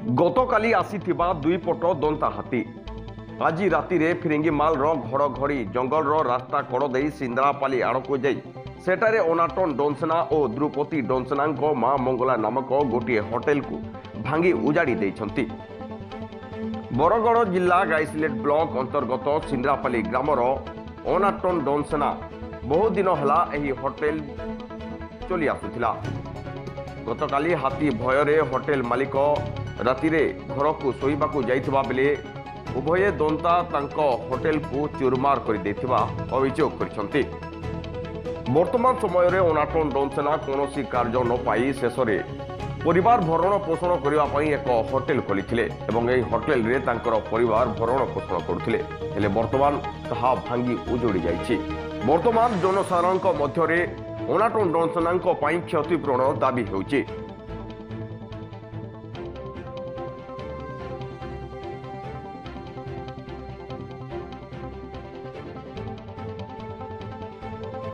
ଗତକାଲି ଆସିଥିବା ଦୁଇପଟ ଦନ୍ତା ହାତୀ ଆଜି ରାତିରେ ଫିରିଙ୍ଗିମାଲର ଘଡ଼ଘଡ଼ି ଜଙ୍ଗଲର ରାସ୍ତା କଡ଼ ଦେଇ ସିନ୍ଦ୍ରାପାଲି ଆଡ଼କୁ ଯାଇ ସେଠାରେ ଅନାଟନ ଡୋନ୍ସନା ଓ ଦ୍ରୁପତି ଡୋନ୍ସନାଙ୍କ ମା ମଙ୍ଗଳା ନାମକ ଗୋଟିଏ ହୋଟେଲକୁ ଭାଙ୍ଗି ଉଜାଡ଼ି ଦେଇଛନ୍ତି। ବରଗଡ଼ ଜିଲ୍ଲା ଗାଇସିଲେଟ ବ୍ଲକ ଅନ୍ତର୍ଗତ ସିନ୍ଦ୍ରାପାଲି ଗ୍ରାମର ଅନାଟନ ଡୋନ୍ସନା ବହୁଦିନ ହେଲା ଏହି ହୋଟେଲ ଚଲି ଆସୁଥିଲା। ଗତକାଲି ହାତୀ ଭୟରେ ହୋଟେଲ ମାଲିକ ରାତିରେ ଘରକୁ ଶୋଇବାକୁ ଯାଇଥିବା ବେଳେ ଉଭୟେ ଦନ୍ତା ତାଙ୍କ ହୋଟେଲକୁ ଚୁରମାର କରିଦେଇଥିବା ଅଭିଯୋଗ କରିଛନ୍ତି। ବର୍ତ୍ତମାନ ସମୟରେ ଅନାଟନ ଡୋନ୍ସେନା କୌଣସି କାର୍ଯ୍ୟ ନ ପାଇ ଶେଷରେ ପରିବାର ଭରଣ ପୋଷଣ କରିବା ପାଇଁ ଏକ ହୋଟେଲ ଖୋଲିଥିଲେ ଏବଂ ଏହି ହୋଟେଲରେ ତାଙ୍କର ପରିବାର ଭରଣ ପୋଷଣ କରୁଥିଲେ। ହେଲେ ବର୍ତ୍ତମାନ ତାହା ଭାଙ୍ଗି ଉଜୁଡ଼ି ଯାଇଛି। ବର୍ତ୍ତମାନ ଜନସାଧାରଣଙ୍କ ମଧ୍ୟରେ ଅନାଟନ ଡୋନ୍ସେନାଙ୍କ ପାଇଁ କ୍ଷତିପୂରଣ ଦାବି ହେଉଛି।